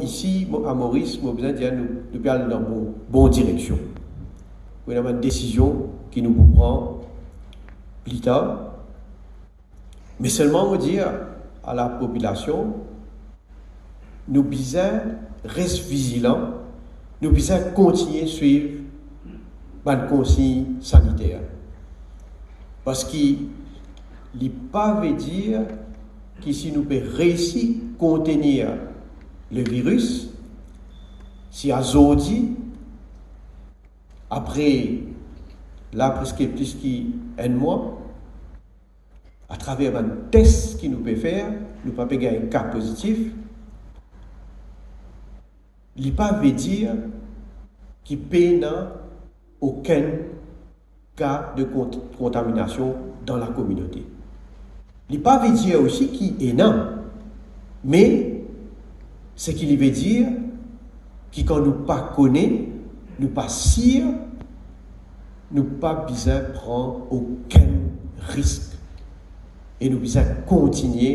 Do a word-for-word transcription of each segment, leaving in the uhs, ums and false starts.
Isi, mo-, a Moris, mo bizin dir nou, nou pe al dan bon, bon direksion. Pou ena bann desizion ki nou pou pran pli tar. Me selman mo dir a lapopilasion, nou bizin res vizilan, nou bizin kontigne swiv bann konsign saniter. Parski li pa ve dir ki si nou pe reisi kontenir le viris, si azordi, apre la preske plis ki enn mwa, atraver bann tes ki nou pe fer, nou pa pe gagn ka pozitif, li pa ve dir ki pena okenn ka de kont-, kontaminasion dan lakominote. Li pa ve dir osi ki ena, me seki li ve dir ki kan nou pa kone, nou pa sir, nou pa bizin pran okenn risk e nou bizin kontigne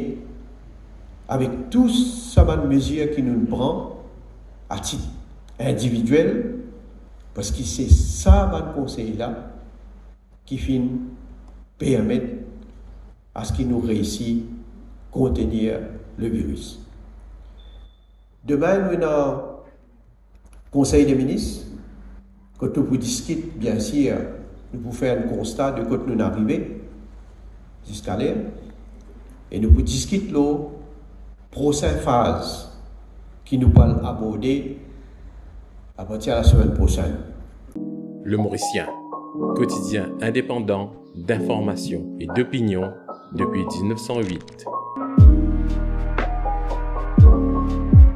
avek tou sa bann mezir ki nou pran a tit individiel, parski se sa bann konsey la ki finn permet aski nou reisi kontenir le viris. Demin nou ena Konsey de Minis, kot nou pou diskit, biensir, nou pou fer enn konsta de kot nou arive ziska ler, e nou pou diskit lor prosin faz ki nou pou al aborde apartir lasemenn prosenn. Le Morisien, quotidien indépendant d'information et d'opinion depuis dix-neuf cent huit.